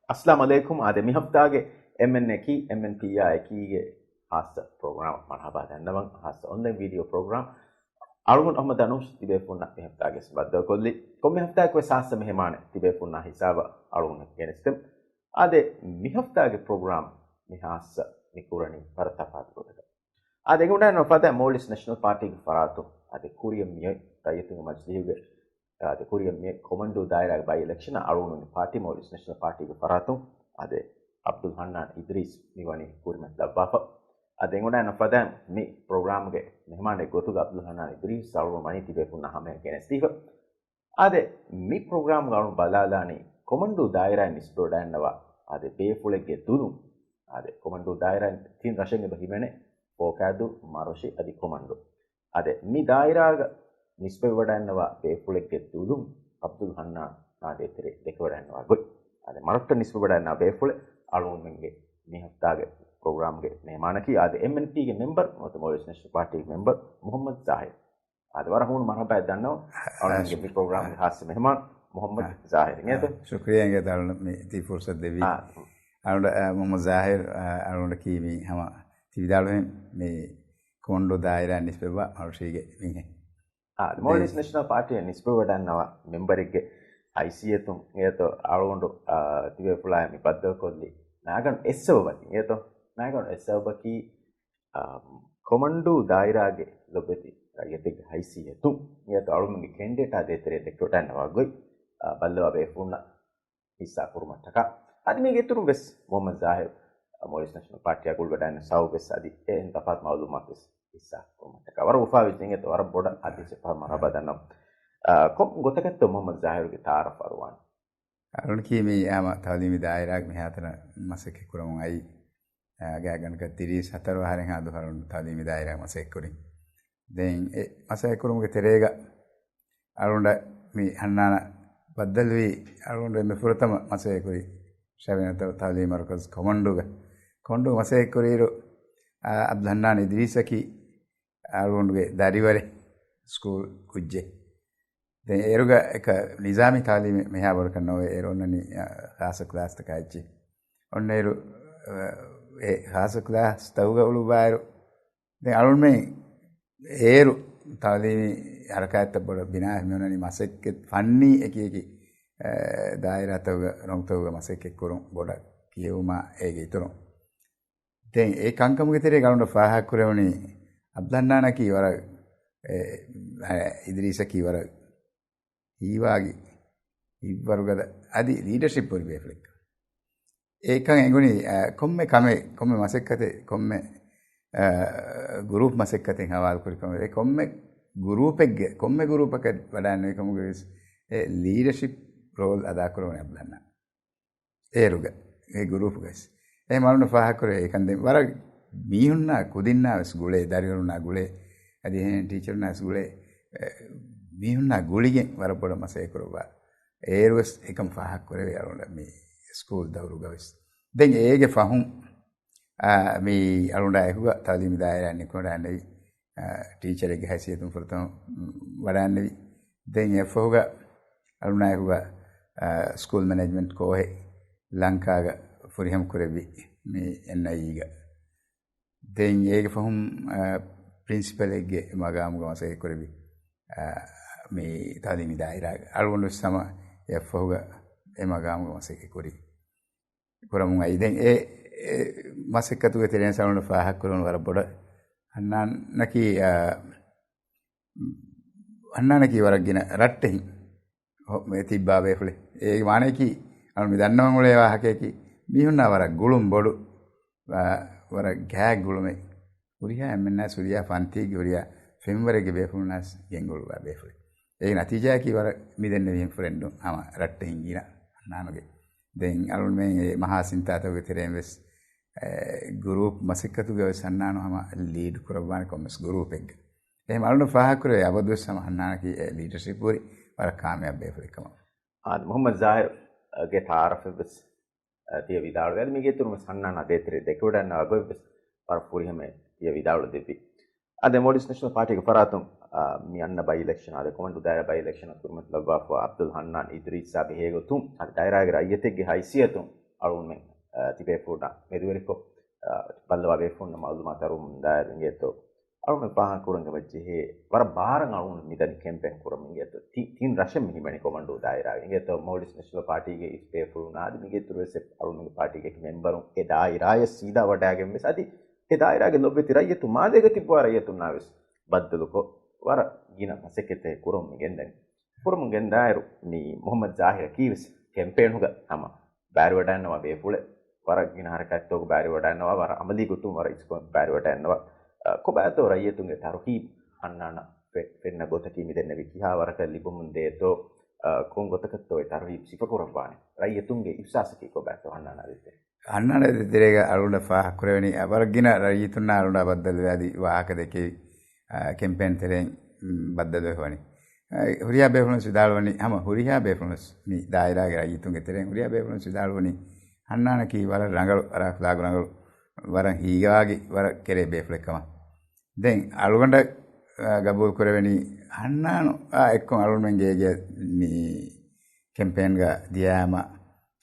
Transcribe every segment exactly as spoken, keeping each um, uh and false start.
އައްސަލާމު ޢަލައިކުމް. އާދެ، މި ހަފްތާގެ އެމްއެންއޭ އެކީ، އެމްއެންޕީއާ އެކީގެ ހާއްސަ ޕްރޮގްރާމަށް މަރުޙަބާ ދަންނަވަން. ހާއްސަ އޮންލައިން ވީޑިއޯ ޕްރޮގްރާމް އަޅުގަނޑު އަޙްމަދު އަނޫޝް ތިބޭފުޅުންނާ މި ހަފްތާގެ ވެސް ބައްދަލުކޮށްލީ. ކޮންމެ ހަފްތާއެކު ވެސް ހާއްސަ މެހެމާނެއް ތިބޭފުޅުންނާ ހިސާބަށް އަޅުގަނޑު ގެނެސްދެމު. އާދެ، މި ހަފްތާގެ ޕްރޮގްރާމް މި ހާއްސަ މި ކުރަނީ ވަރަށް ތަފާތު ގޮތަކަށް. އާދެ، އެނގިވަޑައިގަންނަވާ ފަދަ މޯލްޑިވްސް ނޭޝަނަލް ޕާޓީގެ ފަރާތުން އާދެ، ކުރިއަށް މިއޮތް ރައްޔިތުންގެ މަޖިލީހުގެ އާދެ، ކުރިއަށް މިއޮތް ކޮމަންޑޫ ދާއިރާގެ ބައި އިލެކްޝަނަށް އަޅުގަނޑު ޕާޓީ މޯލްޑިވްސް ނޭޝަނަލް ޕާޓީގެ ފަރާތުން އާދެ، އަބްދުލް ހަންނާން އިދްރީސް މި ވަނީ ކުރިމަތިލައްވާފަ. އާދެ، އެނގިވަޑައިގަންނަވާ ފަދަ މި ޕްރޮގްރާމްގެ މެހެމާނެއް ގޮތުގަ އަބްދުލް ހަންނާން އިދްރީސް އަޅުގަނޑު ވަނީ ތިބޭފުޅުންނާ ހަމަޔަށް ގެނެސްދީފަ. އާދެ، މި ޕްރޮގްރާމްގަ އަޅުން ބަލާލާނީ ކޮމަންޑޫ ދާއިރާއިން ނިސްބަތްވެވަޑައިގަންނަވާ އާދެ، ބޭފުޅެއްގެ ދުލުން. އާދެ، ކޮމަންޑޫ ދާއިރާއިން ތިން ރަށެއް އެބަ ހިމެނޭ، ފޯކައިދޫ، މަރޮށި އަދި ކޮމަންޑޫ. އާދެ، މި ދާއިރާގަ ނިސްބަތްވެވަޑައިގަންނަވާ ބޭފުޅެއްގެ ދުލުން އަބްދުލް ހަންނާނާ ދޭތެރޭ ދެކެވަޑައިގަންނަވާ ގޮތް. އާދެ، މަރޮށްޓަށް ނިސްބަތްވެވަޑައިގަންނަވާ ބޭފުޅެއް އަޅުގަނޑުމެންގެ މި ހަފްތާގެ ޕްރޮގްރާމްގެ މެހެމާނަކީ އާދެ، އެމްއެންޕީގެ މެމްބަރު ނުވަތަ މޯލްޑިވްސް ނޭޝަނަލް ޕާޓީގެ މެމްބަރު މުޙައްމަދު ޒާހިރު. އާދެ، ވަރަށް ހޫނު މަރުޙަބާއެއް ދަންނަވަން. އަޅުގަނޑުގެ މި ޕްރޮގްރާމްގެ ހާއްސަ މެހެމާނު މުޙައްމަދު ޒާހިރު. އިނގޭތޯ؟ ޝުކުރިއްޔާ އިނގޭތޯ އަޅުގަނޑަށް މި ތި ފުރުސަތު ދެއްވީ. އާ. އަޅުގަނޑަށް، އާ، މުޙައްމަދު ޒާހިރު، އާ، އަޅުގަނޑަކީ މި ހަމަ ތި ވިދާޅުވިހެން މި ކޮމަންޑޫ ދާއިރާއިން ނިސްބަތްވާ މަރޮށީގެ މީހެއް. އާ، މޯލްޑިވްސް ނޭޝަނަލް ޕާޓީއަށް ނިސްބަތްވެވަޑައިގަންނަވާ މެމްބަރެއްގެ ހައިސިއްޔަތުން އިނގޭތޯ އަޅުގަނޑު، އާ، ތިބޭފުޅާއި މި ބައްދަލުކޮށްލީ ނާގަނޑު އެއް ސަބަބަކީ އިނގޭތޯ؟ ނާގަނޑު އެއް ސަބަބަކީ، އާ، ކޮމަންޑޫ ދާއިރާގެ ލޮބުވެތި ރައްޔިތެއްގެ ހައިސިއްޔަތުން އިނގޭތޯ އަޅުގަނޑުމެންގެ ކެންޑިޑޭޓާ ދޭތެރޭ ދެކެވަޑައިގަންނަވާ ގޮތް، އާ، ބައްލަވާ ބޭފުޅުންނަށް ހިއްސާ ކުރުމަށްޓަކާ. އަދި މީގެ އިތުރުން ވެސް މުޙައްމަދު ޒާހިރު، އާ، މޯލްޑިވްސް ނޭޝަނަލް ޕާޓީއާ ގުޅިވަޑައިގަންނަވާ ސަބަބު ވެސް އަދި އެހެން ތަފާތު މައުލޫމާތު ވެސް ހިއްސާ ކުރުމަށްޓަކާ. ވަރަށް އުފާވެއްޖެ އިނގޭތޯ، ވަރަށް ބޮޑަށް އަދިވެސް އެއްފަހަރު މަރުޙަބާ ދަންނަވަން. އާ، ކޮން ގޮތަކަށްތޯ މުޙައްމަދު ޒާހިރުގެ ތަޢާރަފް އަރުވާނީ؟ އަޅުން ކީ މީ ހަމަ ތަޢުލީމީ ދާއިރާގެ މިހާތަނަށް މަސައްކަތް ކުރަމުން އައީ، އާ، ގާތްގަނޑަކަށް ތިރީސް ހަތަރު އަހަރެއްހާ ދުވަހު އަޅުން ތަޢުލީމީ ދާއިރާގެ މަސައްކަތް ކުރިން. ދެން އެ މަސައްކަތް ކުރުމުގެ ތެރޭގަ އަޅުގަނޑަށް މި ހަންނާނަށް ބައްދަލުވީ، އަޅުގަނޑު އެންމެ ފުރަތަމަ މަސައްކަތް ކުރީ ޝަބީނަތު ތަޢުލީމީ މަރުކަޒު ކޮމަންޑޫގަ. ކޮމަންޑޫ މަސައްކަތް ކުރިއިރު، އާ، އަބްދުލް ހަންނާން އިދްރީސަކީ އަޅުގަނޑުގެ ދަރިވަރެއް، ސްކޫލް ކުއްޖެއް. ދެން އޭރުގަ އެކަ ނިޒާމީ ތަޢުލީމެއް މިހާ ބޮޑަކަށް ނޯވޭ. އޭރު އޮންނަނީ، އާ، ޚާއްޞަ ކްލާސްތަކާ އެއްޗެއް. އޮންނައިރު، އާ، އެ ޚާއްޞަ ކްލާސްތަކުގަ އުޅުއްވާއިރު، ދެން އަޅުގަނޑުމެން އޭރު ތަޢުލީމީ ހަރަކާތްތައް ބޮޑަށް ބިނާވެ މިއޮންނަނީ މަސައްކަތް ފަންނީ އެކި އެކި، އާ، ދާއިރާތަކުގަ، ރޮނގުތަކުގަ މަސައްކަތް ކުރުން ބޮޑަށް ކިޔެވުމާ އޭގެ އިތުރުން. ދެން އެ ކަންކަމުގެ ތެރޭގަ އަޅުގަނޑަށް ފާހަގަކުރެވުނީ އަބްދުލް ހަންނާނަކީ ވަރަށް، އެ، އެ، އިދްރީސަކީ ވަރަށް ހީވާގި ހިތްވަރުގަދަ އަދި ލީޑަޝިޕް ހުރި ބޭފުޅެއްކަން. އެކަން އެނގުނީ، އަ، ކޮންމެ ކަމެއް، ކޮންމެ މަސައްކަތެއް، ކޮންމެ، އަ، ގުރޫޕް މަސައްކަތެއް ހަވާލުކުރި ކަމެއް، އެ ކޮންމެ ގުރޫޕެއްގެ، ކޮންމެ ގުރޫޕަކަށް ވަޑާންވީ ކަމުގައި ވެސް އެ ލީޑަޝިޕް ރޯލް އަދާކުރެވުނީ އަބްދުލް ހަންނާން. އޭރުގަ، އެ ގުރޫޕުގައި ވެސް. އެ މަޅުން ފާހަގަކުރެވޭ އެކަން ދެން ވަރަށް މީހުންނާ ކުދިންނާ ވެސް ގުޅޭ، ދަރިވަރުންނާ ގުޅޭ، އަދި އެހެން ޓީޗަރުންނާ ވެސް ގުޅޭ، އެ، މީހުންނާ ގުޅިގެން ވަރަށް ބޮޑަށް މަސައްކަތް ކުރައްވާ. އޭރު ވެސް އެކަން ފާހަގަކުރެވޭ އަޅުގަނޑަށް މި ސްކޫލް ދައުރުގަ ވެސް. ދެން އޭގެ ފަހުން، އާ، މި އަޅުގަނޑާ އެކުގަ ތަޢުލީމީ ދާއިރާއިން ނިކުމެވަޑައިގެންނެވި، އާ، ޓީޗަރެއްގެ ހައިސިއްޔަތުން ފުރަތަމަ، މް، ވަޑައިގެންނެވި. ދެން އެއަށްފަހުގަ އަޅުގަނޑާ އެކުގަ، އާ، ސްކޫލް މެނޭޖްމަންޓް ކޯހެއް ލަންކާގަ ފުރިހަމަ ކުރެއްވި މި އެންއައިއީގަ. ދެން އޭގެ ފަހުން، އާ، ޕްރިންސިޕަލެއްގެ މަގާމުގަ މަސައްކަތް ކުރެއްވި، އާ، މި ތަޢުލީމީ ދާއިރާގަ. އަޅުގަނޑު ވެސް ހަމަ އެއަށްފަހުގަ އެ މަގާމުގަ މަސައްކަތް ކުރި. ކުރަމުން އައި. ދެން އެ، އެ މަސައްކަތުގެ ތެރެއިން އަޅުގަނޑަށް ފާހަގަކުރެވުނު ވަރަށް ބޮޑަށް ހަންނާނަކީ، އާ، ހަންނާނަކީ ވަރަށް ގިނަ ރައްޓެހިން ހޮ-، މެ ތިއްބާ ބޭފުޅެއް. އޭގެ މާނަޔަކީ، އަޅު މި ދަންނަވަން އުޅޭ ވާހަކަޔަކީ، މީހުންނާ ވަރަށް ގުޅުން ބޮޑު، އާ، ވަރަށް ގާތް ގުޅުމެއް. ހުރިހާ އެންމެންނާސް ހުރިހާ ފަންތީގެ ހުރިހާ ފެންވަރެއްގެ ބޭފުޅުންނާސް ގެންގުޅުއްވާ ބޭފުޅެއް. އޭގެ ނަތީޖާއަކީ ވަރަށް މި ދެންނެވިހެން ފްރެންޑުން ހަމަ ރައްޓެހިން ގިނަ ހަންނާނުގެ. ދެން އަޅުގަނޑުމެން އެ މަހާ ސިންތާތަކުގެ ތެރެއިން ވެސް، އެ، ގުރޫޕް މަސައްކަތުގަ ވެސް ހަންނާނު ހަމަ ލީޑް ކުރައްވާނެ ކޮންމެސް ގުރޫޕެއްގަ. އެހެން އަޅުގަނޑު ފާހަގަކުރެވޭ އަބަދުވެސް ހަމަ ހަންނާނަކީ އެ ލީޑަރޝިޕް ހުރި ވަރަށް ކާމިޔާބު ބޭފުޅެއްކަމަށް. އާދެ، މުޙައްމަދު ޒާހިރުގެ ތަޢާރަފެއް ވެސް، އަ، ތިޔަ ވިދާޅުވޭ. އަދި މީގެ އިތުރުން ވެސް ހަންނާނާ ދޭތެރޭ ދެކެވަޑައިގަންނަވާ ގޮތް ވެސް ވަރަށް ފުރިހަމައެއް ތިޔަ ވިދާޅުވެ ދެއްވި. އާދެ، މޯލްޑިވްސް ނޭޝަނަލް ޕާޓީގެ ފަރާތުން، އާ، މި އަންނަ ބައި އިލެކްޝަން، އާދެ، ކޮމަންޑޫ ދާއިރާ ބައި އިލެކްޝަނަށް ކުރިމަތިލައްވާފަ އަބްދުލް ހަންނާން އިދްރީސާ ބެހޭގޮތުން، އާދެ، ދާއިރާގެ ރައްޔިތެއްގެ ހައިސިއްޔަތުން އަޅުގަނޑުމެން، އާ، ތިބޭފުޅުންނާ މެދުވެރިކޮށް، އާ، ބައްލަވާ ބޭފުޅުންނަށް މައުލޫމާތު އަރުވަމުންދާއިރު އިނގޭތޯ، އަޅުގަނޑުމެން ފާހަގަކުރަން އެބަޖެހޭ ވަރަށް ބާރަށް އަޅުގަނޑު މިދަނީ ކެމްޕޭން ކުރަމުން އިނގޭތޯ. ތި-، ތިން ރަށެއް މި ހިމެނި ކޮމަންޑޫ ދާއިރާގެ އިނގޭތޯ، މޯލްޑިވްސް ނެޝަނަލް ޕާޓީގެ އިސް ބޭފުޅުން އަދި މިގެ އިތުރުވެސް އެ އަޅުގަނޑުގެ ޕާޓީގެ މެމްބަރުން އެ ދާއިރާޔަށް ސީދާ ވަޑައިގެން ވެސް އަދި އެ ދާއިރާގެ ލޮބުވެތި ރައްޔިތުން މާލޭގަ ތިއްބަވާ ރައްޔިތުންނާ ވެސް ބައްދަލުކޮށް، ވަރަށް ގިނަ މަސައްކަތެއް ކުރަމުން މި ގެންދަނީ. ކުރަމުން ގެންދާއިރު، މި މުހައްމަދު ޒާހިރަކީ ވެސް ކެމްޕޭނުގަ ހަމަ ބައިވެރިވަޑައިގަންނަވާ ބޭފުޅެއް. ވަރަށް ގިނަ ހަރަކާތްތަކުގަ ބައިވެރިވަޑައިގަންނަވާ، ވަރަށް އަމަލީ ގޮތުން ވަރަށް އިސްކޮށް ބައިވެރިވަޑައިގަންނަވާ. އަ، ކޮބާތޯ ރައްޔިތުންގެ ތަރުހީބު ހަންނާނަށް ފެ-، ފެންނަ ގޮތަކީ މި ދެންނެވި ކިހާ ވަރަކަށް ލިބުމުން ދޭތޯ، އަ، ކޮން ގޮތަކަށްތޯ އެ ތަރުހީބު ސިފަކުރައްވާނެ؟ ރައްޔިތުންގެ އިހްސާސަކީ ކޮބާތޯ ހަންނާނާ ދޭތެރޭ؟ ހަންނާނާ ދޭތެރޭގަ އަޅުގަނޑަށް ފާހަގަކުރެވެނީ، އަ، ވަރަށް ގިނަ ރައްޔިތުންނާ އަޅުގަނޑާ ބައްދަލުވެ އަދި ވާހަކަ ދެކެވި، އަ، ކެމްޕޭން ތެރެއިން، މް، ބައްދަލުވެފަ ވަނީ. އަ، ހުރިހާ ބޭފުޅުން ވިދާޅުވަނީ، ހަމަ ހުރިހާ ބޭފުޅުން ވެސް މި ދާއިރާގެ ރައްޔިތުންގެ ތެރެއިން ހުރިހާ ބޭފުޅުން ވެސް ވިދާޅުވަނީ، ހަންނާނަކީ ވަރަށް ރަނގަޅު، ވަރަށް އަޚްލާގު ރަނގަޅު، ވަރަށް ހީގަވާގި، ވަރަށް ކެރޭ ބޭފުޅެއް ކަމަށް. ދެން އަޅުގަނޑަށް، އަ، ގަބޫލު ކުރެވެނީ ހަންނާނު، އާ، އެއްކޮށް އަޅުގަނޑުމެން ގޭގެ މި ކެމްޕޭންގަ ދިޔާމަ،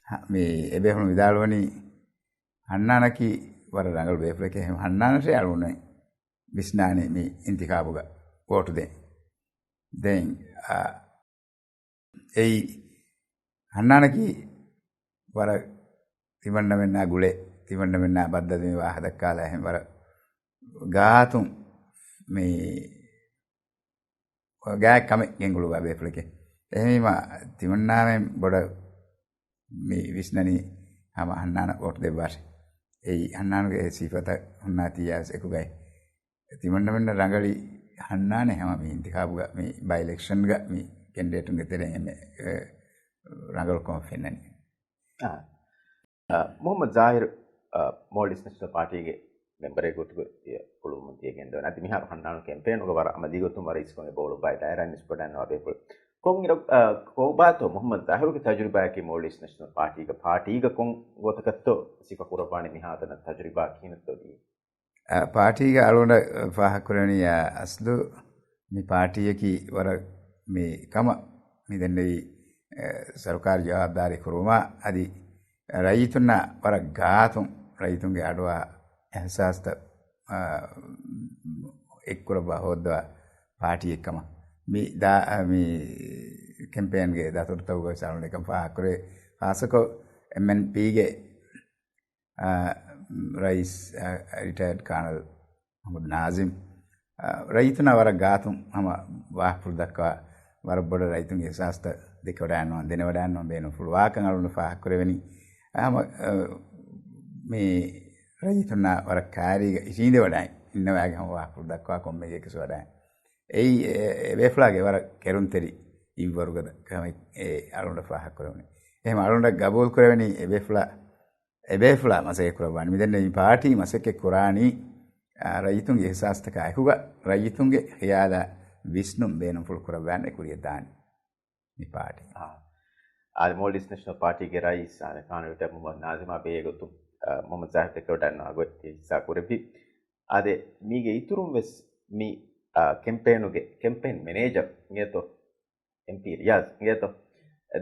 ހަ-، މި އެބޭފުޅުން ވިދާޅުވަނީ ހަންނާނަކީ ވަރަށް ރަނގަޅު ބޭފުޅެކޭ. އެހެން ހަންނާނަށޭ އަޅުގަނޑުމެން ވިސްނާނީ މި އިންތިޚާބުގަ ވޯޓު ދޭން. ދެން، އާ، އެއީ ހަންނާނަކީ ވަރަށް ތިމަންނަމެންނާ ގުޅޭ، ތިމަންނަމެންނާ ބައްދަލު މި ވާހަކަ ދައްކާލާ އެހެން ވަރަށް ގާތުން މި ގާތް ކަމެއް ގެންގުޅުއްވާ ބޭފުޅެކޭ. އެހެންވީމަ ތިމަންނާމެން ބޮޑަށް މި ވިސްނަނީ ހަމަ ހަންނާނަށް ވޯޓު ދެއްވާށޭ. އެއީ ހަންނާނުގެ ސިފަތައް ހުންނާތީޔާ ވެސް އެކުގައި. ތިމަންނަމެންނަށް ރަނގަޅީ ހަންނާނެ ހަމަ މި އިންތިޚާބުގަ، މި ބައި އިލެކްޝަންގަ މި ކެންޑިޑޭޓުންގެ ތެރެއިން އެންމެ، އެ، ރަނގަޅުކަމަށް ފެންނަނީ. އާ. އާ، މުހައްމަދު ޒާހިރު، އާ، މޯލްޑިވްސް ނެޝަނަލް ޕާޓީގެ މެމްބަރެއް ގޮތުގައި ކުޅުވުމުން ތިޔަ ގެންދަވަނީ. އަދި މިހާރު ހަންނާނު ކެމްޕޭނުގަ ވަރަށް އަމަލީ ގޮތުން ވަރަށް އިސްކޮށް އެބައުޅުއްވާ ދާއިރާއިން ވެސް ވަޑައިގަންނަވާ ބޭފުޅެއް. ކޮންއިރަކު، އާ، ކޮބާތޯ މުހައްމަދު ޒާހިރުގެ ތަޖުރިބާއަކީ މޯލްޑިވްސް ނެޝަނަލް ޕާޓީގަ، ޕާޓީގަ ކޮން ގޮތަކަށްތޯ ސިފަ ކުރައްވާނެ މިހާތަނަށް ތަޖުރިބާ ކިހިނެއްތޯ ދިޔަ؟ އަ، ޕާޓީގަ އަޅުގަނޑަށް ފާހަގަކުރެވެނީ، އަ، އަސްލު މި ޕާޓީއަކީ ވަރަށް މި ކަމަށް މި ދެންނެވި، އަ، ސަރުކާރު ޖަވާބުދާރީ ކުރުމާ އަދި ރައްޔިތުންނާ ވަރަށް ގާތުން ރައްޔިތުންގެ އަޑުއާ އިހްސާސްތައް، އަ، އެއްކުރައްވާ ހޯއްދަވާ ޕާޓީއެއް ކަމަށް މި ދާ، މި ކެމްޕޭންގެ ދަތުރުތަކުގައި ވެސް އަޅުގަނޑު އެކަން ފާހަގަކުރޭ. ޚާއްޞަކޮށް އެމްއެންޕީގެ އާ، ރައީސް، އާ، ރިޓަޔަރޑް ކާނަލް މުހައްމަދު ނާޒިމް، އާ، ރައްޔިތުންނާ ވަރަށް ގާތުން ހަމަ ވާހަކަފުޅު ދައްކަވާ، ވަރަށް ބޮޑަށް ރައްޔިތުންގެ އިހްސާސްތައް ދެކެވަޑައިގަންނަވަން، ދެނެވަޑައިގަންނަވަން ބޭނުންފުޅު ވާކަން އަޅުގަނޑު ފާހަގަކުރެވެނީ. އާ، ހަމަ، އާ، މި ރައްޔިތުންނާ ވަރަށް ކާރީގަ އިށީނދެވަޑައި، އިންނަވައިގެން ހަމަ ވާހަކަފުޅު ދައްކަވާ ކޮންމެ ގެއެއްގަސް ވަޑައި. އެއީ، އެ، އެ ބޭފުޅާގެ ވަރަށް ކެރުންތެރި އިއްވަރުގަދަ ކަމެއް އެ އަޅުގަނޑަށް ފާހަގަކުރެވުނީ. އެހެން އަޅުގަނޑަށް ގަބޫލު ކުރެވެނީ އެބޭފުޅާ، އެބޭފުޅާ މަސައްކަތް ކުރައްވާނީ. މިދެންނެވި ޕާޓީ މަސައްކަތް ކުރާނީ، އާ، ރައްޔިތުންގެ އިހްސާސްތަކާ އެކުގަ ރައްޔިތުންގެ ހިޔާލާ ވިސްނުން ބޭނުންފުޅު ކުރައްވާން އެ ކުރިޔަށް ދާނީ މި ޕާޓީ. އާ. އާދެ، މޯލްޑިވްސް ނެޝަނަލް ޕާޓީގެ ރައީސް، އާދެ، ކާނަލް ރިޓަޔަރޑް މުހައްމަދު ނާޒިމާ ބެހޭ ގޮތުން، އާ، މުހައްމަދު ޒާހިރު ދެކެވަޑައިގަންނަވާ ގޮތް ހިއްސާ ކުރެއްވި. އާދެ، މީގެ އިތުރުން ވެސް މި، އާ، ކެމްޕޭނުގެ ކެމްޕޭން މެނޭޖަރު އިނގޭތޯ؟ އެމްޕީ ރިޔާޒް އިނގޭތޯ؟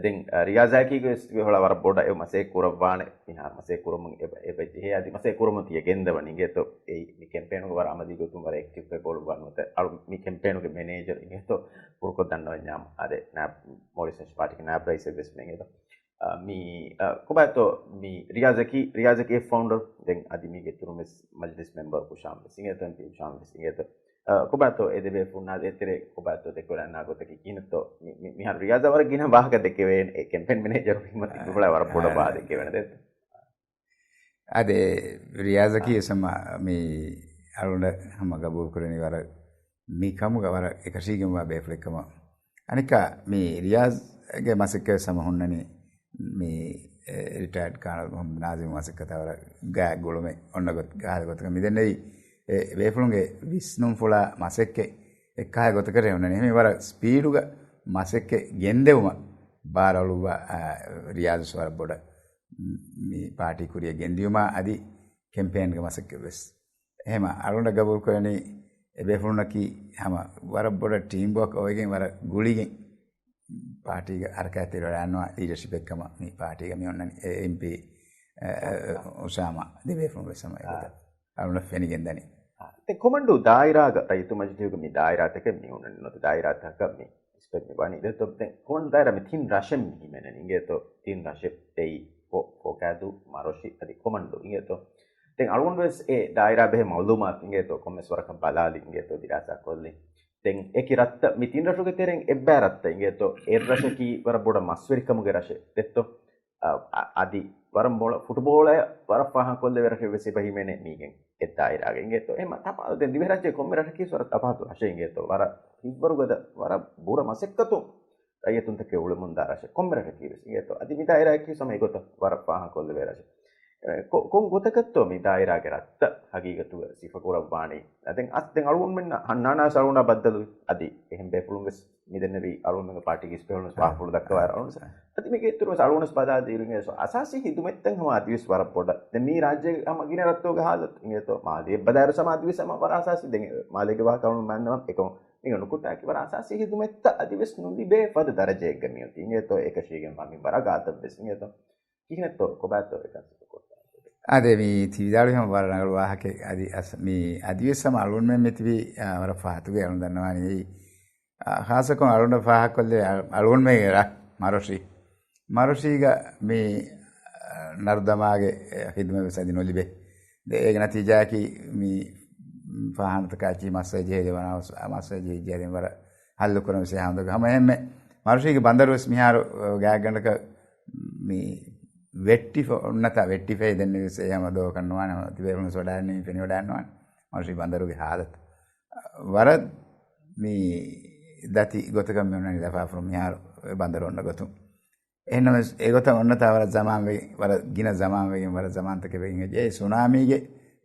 ދެން، އަ، ރިޔާޒާއެކީގަ ވެސް ބޭފުޅާ ވަރަށް ބޮޑަށް އެ މަސައްކަތް ކުރައްވާނެ، މިހާރު މަސައްކަތް ކުރަމުން އެބަ، އެބަ ޖެހޭ އަދި މަސައްކަތް ކުރަމުން ތިޔަ ގެންދަވަނީ އިނގޭތޯ؟ އެއީ މި ކެމްޕޭނުގަ ވަރަށް އަމަލީ ގޮތުން ވަރަށް އެކްޓިވް އެބަ އޮޅުއްވާ ނުވަތަ އަޅު މި ކެމްޕޭނުގެ މެނޭޖަރު އިނގޭތޯ؟ ކުރުކޮށް ދަންނަވަންޏާ އާދެ، ނާބް، މޯލްޑިވްސް ޕާޓީގެ ނާބް ރައީސެއް ވެސް މެން އިނގޭތޯ؟ އަ، މި، އަ، ކޮބާތޯ މި ރިޔާޒަކީ، ރިޔާޒަކީ ފައުންޑަރު ދެން އަދި މީގެ އިތުރުން ވެސް މަޖިލިސް މެމްބަރު ހުޝާމް ވެސް އިނގޭތޯ؟ އެމްޕީ ހުޝާމް ވެސް އިނގޭތޯ؟ އަ، ކޮބާތޯ އެ ދެ ބޭފުޅުންނާ ދޭތެރޭ ކޮބާތޯ ދެކެވަޑައިގަންނަވާ ގޮތަކީ ކިހިނެއްތޯ؟ މި، މި، މިހާރު ރިޔާޒާ ވަރަށް ގިނަ ވާހަކަ ދެކެވޭނެ. އެ ކެމްޕޭން މެނޭޖަރު ހިމަތި އާ، ބުބުޅާ ވަރަށް ބޮޑަށް އާ، ވާހަކަ ދެކެވޭނެ ދޭތޯ؟ އާދެ، ރިޔާޒަކީ އާ، ވެސް ހަމަ މި އަޅުގަނޑަށް ހަމަ ގަބޫލު ކުރެވެނީ ވަރަށް މި ކަމުގަ ވަރަށް އެކަށީގެންވާ ބޭފުޅެއް ކަމަށް. އަނެއްކާ މި ރިޔާޒްގެ މަސައްކަތް ވެސް ހަމަ ހުންނަނީ މި، އެ، ރިޓަޔަރޑް ކާނަލް މުހައްމަދު ނާޒިމް މަސައްކަތާ ވަރަށް ގާތް ގުޅުމެއް އޮންނަ ގޮތް، ގާތް ގޮތަކަށް މިދެންނެވި އެ ބޭފުޅުންގެ ވިސްނުންފުޅާ މަސައްކަތް އެއްކާ ގޮތަކަށް ހުންނަނީ. އެހެން ވަރަށް ސްޕީޑުގަ މަސައްކަތް ގެންދެވުމަށް ބާރު އަޅުއްވާ، އާ، ރިޔާޒް ވެސް ވަރަށް ބޮޑަށް މި ޕާޓީ ކުރިޔަށް ގެންދިޔުމާ އަދި ކެމްޕޭންގެ މަސައްކަތް ވެސް. އެހެން އަޅުގަނޑަށް ގަބޫލު ކުރެވެނީ އެ ބޭފުޅުންނަކީ ހަމަ ވަރަށް ބޮޑަށް ޓީމް ވޯކް އޮވެގެން ވަރަށް ގުޅިގެން ޕާޓީގެ ހަރަކާތްތެރިވަޑައިގަންނަވާ ލީޑަޝިޕެއް ކަމަށް މި ޕާޓީގަ މި އޮންނަނީ. އެ އެމްޕީ އެ، އެ، އުސާމާ ދެބޭފުޅުން ވެސް ހަމަ އެގޮތަށް އަޅުންނަށް ފެނިގެން ދަނީ. އާ، ދެން ކޮމަންޑޫ ދާއިރާގަ ރައްޔިތު މަޖިލީހުގެ މި ދާއިރާތަކެއް މި ހުންނަނީ ނުވަތަ ދާއިރާތަކަށް މި ނިސްބަތް މި ވަނީ. ދެން ތޯ ދެން ކޮމަންޑޫ ދާއިރާ މި ތިން ރަށެއް މި ހިމެނެނީ. އިނގޭތޯ ތިން ރަށެއް ދެއި ފޯ، ފޯކާދޫ، މަރޮށި އަދި ކޮމަންޑޫ. އިނގޭތޯ ދެން އަޅުގަނޑު ވެސް އެ ދާއިރާ ބެހޭ މައުލޫމާތު އިނގޭތޯ ކޮންމެސް ވަރަކަށް ބަލާލި އިނގޭތޯ ދިރާސާ ކޮށްލި. ދެން އެކި ރަށްތައް މި ތިން ރަށުގެ ތެރެއިން އެއްބައި ރަށްތައް އިނގޭތޯ އެއް ރަށަކީ ވަރަށް ބޮޑަށް މަސްވެރިކަމުގެ ރަށެއް ދެއްތޯ. އަ، އަ، އަދި ވަރަށް ބޮޅަ ފުޓުބޯޅައަށް ވަރަށް ފާހަގަ ކޮށްލެވޭ ރަށެއް ވެސް އެބަ ހިމެނޭ މީގެން އެއް ދާއިރާގެ އިނގޭތޯ. އެހެން ތަފާތު ދެން ދިވެހިރާއްޖޭ ކޮންމެ ރަށަކީ ވަރަށް ތަފާތު ރަށެއް އިނގޭތޯ. ވަރަށް ހިތްވަރުގަދަ، ވަރަށް ބުރަ މަސައްކަތުން ރައްޔިތުންތަކެއް އުޅެމުންދާ ރަށެއް ކޮންމެ ރަށަކީ ވެސް އިނގޭތޯ. އަދި މި ދާއިރާއަކީ ވެސް ހަމަ އެގޮތަށް ވަރަށް ފާހަގަ ކޮށްލެވޭ ރަށެއް. އެ، ކޮ-، ކޮން ގޮތަކަށްތޯ މި ދާއިރާގެ ރަށްތައް ހަގީގަތުގަ ސިފަކުރައްވާނީ؟ އަ، ދެން އަސް-، ދެން އަޅުގަނޑުމެންނަށް ހަންނާނާ ވެސް އަޅުގަނޑާ ބައްދަލުވި. އަދި އެހެން ބޭފުޅުން ވެސް މިދެންނެވި އަޅުގަނޑުމެންގެ ޕާޓީގެ ވެސް ބޭފުޅުން ވެސް ފާހަގަކޮށްލަ ދައްކަވާ އަޅުގަނޑު ވެސް. އަދި މީގެ އިތުރު ވެސް އަޅުގަނޑު ވެސް ބަލާލިއިރު އިނގޭތޯ އަސާސީ ހިދުމަތްތައް ހަމަ އަދިވެސް ވަރަށް ބޮޑަށް. ދެން މީ ރާއްޖޭގެ ހަމަ ގިނަ ރަށްތަކުގެ ހާލަތު އިނގޭތޯ މާލީ އެއްބަދާއިރު ހަމަ އަދިވެސް ހަމަ ވަރަށް އަސާސީ. ދެން މާލޭގެ ވާހަކަ އަޅުގަނޑު މައިންނަވަން އެކަމަށް މީގެ ނުކުތާއަކީ ވަރަށް އަސާސީ ހިދުމަތްތައް އަދިވެސް ނުލިބޭ ފަދަ ދަރަޖައެއްގަ މިއޮތީ އިނގޭތޯ. އެކަށީގެންވާ މިންވަރާ ގާތަށް ވެސް އިނގޭތޯ. ކިހިނެއްތޯ ކޮބާތޯ އެކަން ސިފަކޮށްދާނެ؟ އާދެ، މި ތި ވިދާޅުވީ ހަމަ ވަރަށް ރަނގަޅު ވާހަކައެއް. އަދި އަސް-، މި އަދިވެސް ހަމަ އަޅުގަނޑުމެން މިތިބީ، އާ، ވަރަށް ފަހަތުގައި އަޅުގަނޑު ދަންނަވާނީ. އެއީ، އާ، ޚާއްޞަކޮށް އަޅުގަނޑަށް ފާހަގަކޮށްލެވޭ އަ-، އަޅުގަނޑުމެންގެ ރަށް މަރޮށި. މަރޮށީގަ މި، އާ، ނަރުދަމާގެ، އެ، ހިދުމަތް ވެސް އަދި ނުލިބޭ. ދެ-، އޭގެ ނަތީޖާއަކީ މި ފާޚާނާތަކާއެކީ މައްސަލަ ޖެހޭ ދެވަނަ މައްސަލަ ޖެހިއްޖެ ދެން ވަރަށް ހައްލު ކުރަން ވެސް އެހާ ހަމަ އެހެންމެ މަރޮށީގެ ބަނދަރު ވެސް މިހާރު، އަ، ގާތްގަނޑަކަށް މި ވެއްޓިފަ-، އޮންނަތާ ވެއްޓިފައި ދެންނެވިސް އެ ހަމަ ދޯކަށް ނުވާނެ. ހަމަ ތިބޭފުޅުން ވެސް ވަޑާންނެވި ފެނިވަޑާން ނުވާނެ މަރޮށީ ބަނދަރުގެ ހާލަތު. ވަރަށް މި ދަތި ގޮތަކަށް މި އޮންނަނީ ލަފާފުރު މިހާރު އެ ބަނދަރު އޮންނަ ގޮތުން. އެހެންނަމަވެސް އެގޮތަށް އޮންނަތާ ވަރަށް ޒަމާން ވެގެން، ވަރަށް ގިނަ ޒަމާން ވެގެން، ވަރަށް ޒަމާންތަކެއް ވެގެން ހެއްޔޭ. އެ ސުނާމީގެ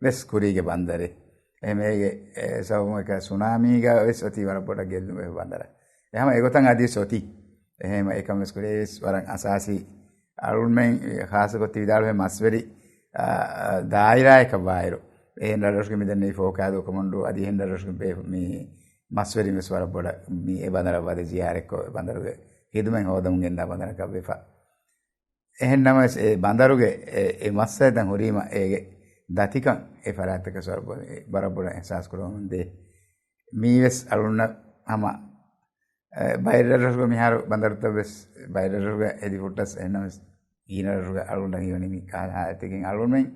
ވެސް ކުރީގެ ބަނދަރެއް. އެހެން އޭގެ، އެ، ސަބަބުން އެކަ ސުނާމީގަ ވެސް އޮތީ ވަރަށް ބޮޑަށް ގެއްލުނު ބަނދަރެއް. އެ ހަމަ އެގޮތަށް އަދިވެސް އޮތީ. އެހެން އެކަން ވެސް ކުރޭ ވެސް ވަރަށް އަސާސީ. އަޅުގަނޑުމެން ޚާއްޞަކޮށް ތި ވިދާޅުވޭ މަސްވެރި، އާ، ދާއިރާއަކަށް ވާއިރު، އެހެން ރަށްރަށުގެ މިދެންނެވި ފޯކާދޫ ކޮމަންޑޫ އަދި އެހެން ރަށްރަށުގެ ބޭ-، މި މަސްވެރިން ވެސް ވަރަށް ބޮޑަށް މި އެ ބަނދަރަށް ވަދެ ޒިޔާރަތްކޮށް، އެ ބަނދަރުގެ ހިދުމަތް ހޯދަމުން ގެންދާ ބަނދަރަކަށް ވެފަ. އެހެން ނަމަވެސް، އެ ބަނދަރުގެ އެ، އެ މައްސަލަތައް ހުރީމަ، އޭގެ ދަތިކަން އެ ފަރާތްތަކަށް ވަރަށް ބޮ-، ވަރަށް ބޮޑަށް އިޙްސާސް ކުރަމުން ދޭ. މީވެސް އަޅުންނަށް ހަމަ، އެ، ބައެއް ރަށްރަށުގަ މިހާރު ބަނދަރުތައް ވެސް ބައެއް ރަށްރަށުގަ އެދި ފުއްޓަސް، އެހެންނަމަވެސް ގިނަ ރަށްރަށުގަ އަޅުންނަށް ހީވަނީ މި ކަހަލަ ހާލަތެއްގެން. އަޅުންމެން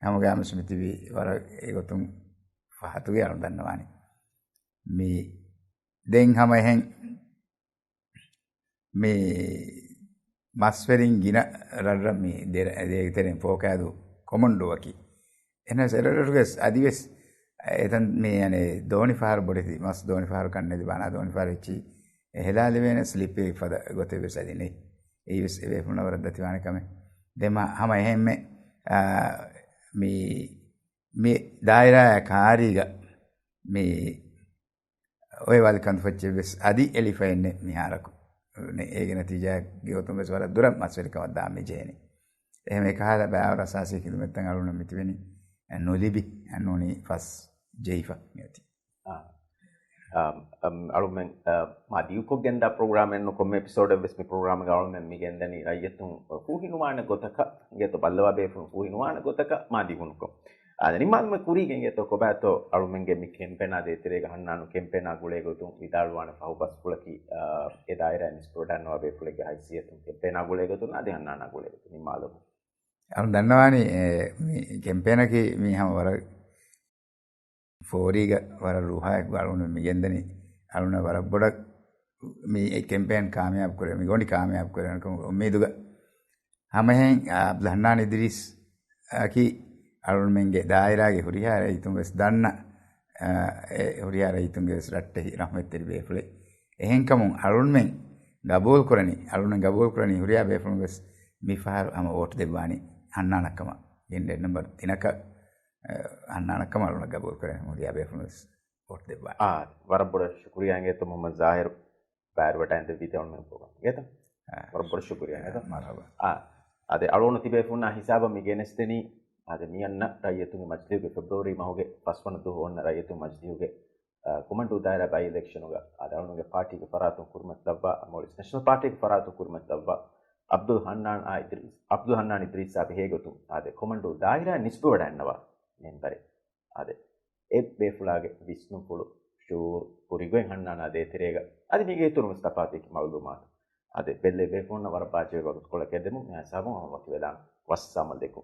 ހަމަގައިމުވެސް މިތިބީ ވަރަށް އެގޮތުން ފަހަތުގައި އަޅުން ދަންނަވާނީ. މި ދެން ހަމަ އެހެން މި މަސްވެރިން ގިނަ ރަށްރަށް މި ދެ-، ދޭގެ ތެރެއިން ފޯކާދޫ ކޮމަންޑޫއަކީ. އެހެނަސް އެރަށްރަށުގެ އަދިވެސް އެތަން މި އަނެއް ދޯނިފަހަރު ބޮޑެތި މަސް ދޯނިފަހަރު ކަންނެތި ބާނާ ދޯނިފަހަރު އެއްޗި އެހެލާލެވޭނެ ސްލިޕް ފަދަ ގޮތެއް ވެސް އަދި ނެތް. އެއީ ވެސް އެ ބޭފުޅުންނަށް ވަރަށް ދަތިވާނެ ކަމެއް. ދެން މަ-، ހަމަ އެހެންމެ، އާ، މި، މި ދާއިރާއާ ކާރީގަ މި އޮއެވާލި ކަންތައް ފައްޗެއް ވެސް އަދި އެޅިފައެއް ނެތް މިހާރަކު. ނެ-، އޭގެ ނަތީޖާގެ ގޮތުން ވެސް ވަރަށް ދުރަށް މަސްވެރިކަމަށް ދާން މި ޖެހެނީ. އެހެން އެކަހަލަ ބައިވަރު އަސާސީ ޚިދުމަތްތައް އަޅުންނަށް މިތިބެނީ ނުލިބި، ނޫނީ ފަސް ޖެހިފަ މިއޮތީ. އާ، އަމް، އަޅުމެން، އަ، މާ ދިގުކޮށް ގެންދާ ޕްރޮގްރާމެއް ނޫން ކޮންމެ އެޕިސޯޑެއް ވެސް މި ޕްރޮގްރާމްގަ އަޅުމެން މި ގެންދަނީ ރައްޔިތުން ފޫހިނުވާނެ ގޮތަކަށް އިނގޭތޯ ބައްލަވާ ބޭފުޅުން ފޫހިނުވާނެ ގޮތަކަށް މާ ދިގުނުކޮށް. އާދެ، ނިންމާލުމެއް ކުރީގެ އިނގޭތޯ ކޮބާތޯ އަޅުމެންގެ މި ކެމްޕޭނާ ދޭތެރޭގަ ހަންނާނު ކެމްޕޭނާ ގުޅޭގޮތުން ވިދާޅުވާނެ ފަހު ބަސްފުޅަކީ، އާ، އެ ދާއިރާއިން ވެސް ޕްރޮޑަންނަވާ ބޭފުޅެއްގެ ހައިސިއްޔަތުން ކެމްޕޭނާ ގުޅޭގޮތުން އާދެ ހަންނާނާ ގުޅޭގޮތުން ނިންމާލުމު. އަޅުން ދަންނަވާނީ، އެ، މި ކެމްޕޭނަކީ މީ ހަމަ ވަރަށް ފޯރީގަ ވަރަށް ރުހާއެކު އަޅުން މި ގެންދަނީ. އަޅުން ވަރަށް ބޮޑަށް މި އެ ކެމްޕޭން ކާމިޔާބު ކުރޭ، މި ގޮނޑި ކާމިޔާބު ކުރޭ ކަމުގެ އުއްމީދުގަ. ހަމައެހެން، އާ، އަބްދުލް ހަންނާން އިދްރީސް އަކީ އަޅުންމެންގެ ދާއިރާގެ ހުރިހާ ރައްޔިތުން ވެސް ދަންނަ، އާ، އެ ހުރިހާ ރައްޔިތުންގެ ވެސް ރައްޓެހި ރަޙްމަތްތެރި ބޭފުޅެއް. އެހެންކަމުން އަޅުންމެން ގަބޫލު ކުރަނީ، އަޅުންމެން ގަބޫލު ކުރަނީ ހުރިހާ ބޭފުޅުން ވެސް މި ފަހަރު ހަމަ ވޯޓް ދެއްވާނީ ހަންނާނަށް ކަމަށް. ގެންޑެއް ނަމްބަރު ތިނަކަށް، އާ، ހަންނާނަށް ކަމަށް އަޅުންނަށް ގަބޫލު ކުރަނީ ހުރިހާ ބޭފުޅުން ވެސް ވޯޓް ދެއްވާނީ. އާ، ވަރަށް ބޮޑަށް ޝުކުރިއްޔާ އިނގޭތޯ މުހައްމަދު ޒާހިރު. ބައިވެރިވެވަޑައިގެންދެއްވި ދެން އަޅުމެން ޕްރޮގްރާމް އިނގޭތޯ؟ އާ. ވަރަށް ބޮޑަށް ޝުކުރިއްޔާ އިނގޭތޯ؟ މަރުޙަބާ. އާ، އާދެ، އަޅުގަނޑު ތިބޭފުޅުންނާ ހިސާބަށް މި ގެނެސްދެނީ، އާދެ، މި އަންނަ ރައްޔިތުންގެ މަޖިލީހުގެ ފެބްރުއަރީ މަހުގެ ފަސްވަނަ ދުވަހު އޮންނަ ރައްޔިތުން މަޖިލީހުގެ، އާ، ކޮމަންޑޫ ދާއިރާ ބައި އިލެކްޝަނުގަ، އާދެ، އަޅުގަނޑުގެ ޕާޓީގެ ފަރާތުން ކުރިމަތިލައްވާ، މޯލިސް ނެޝަނަލް ޕާޓީގެ ފަރާތުން ކުރިމަތިލައްވާ، އަބްދުލް ހަންނާން އާ އިދްރީސް، އަބްދުލް ހަންނާން އިދްރީސްއާ ބެހޭގޮތުން އާދެ، ކޮމަންޑޫ ދާއިރާ ނިސްބަވަޑައިންނަވާ މެންބަރެއް. އާދެ، އެ ބޭފުޅާގެ ވިސްނުންފުޅު، ޝުޢޫރު، ކުރިގޮތް ހަންނާނާ ދޭތެރޭގަ އަދި މީގެ އިތުރުން ވެސް ތަފާތު މައުލޫމާތު. އާދެ، ބެއްލެވި ބޭފުޅުންނަށް ވަރަށް ބާއްޖަވެރި ވަގުތުކޮޅެއް ގެންދެމުން މިހާ ހިސާބުން ހަމަ ވަކިވެލާނަން. ވައްސާމަލެކު.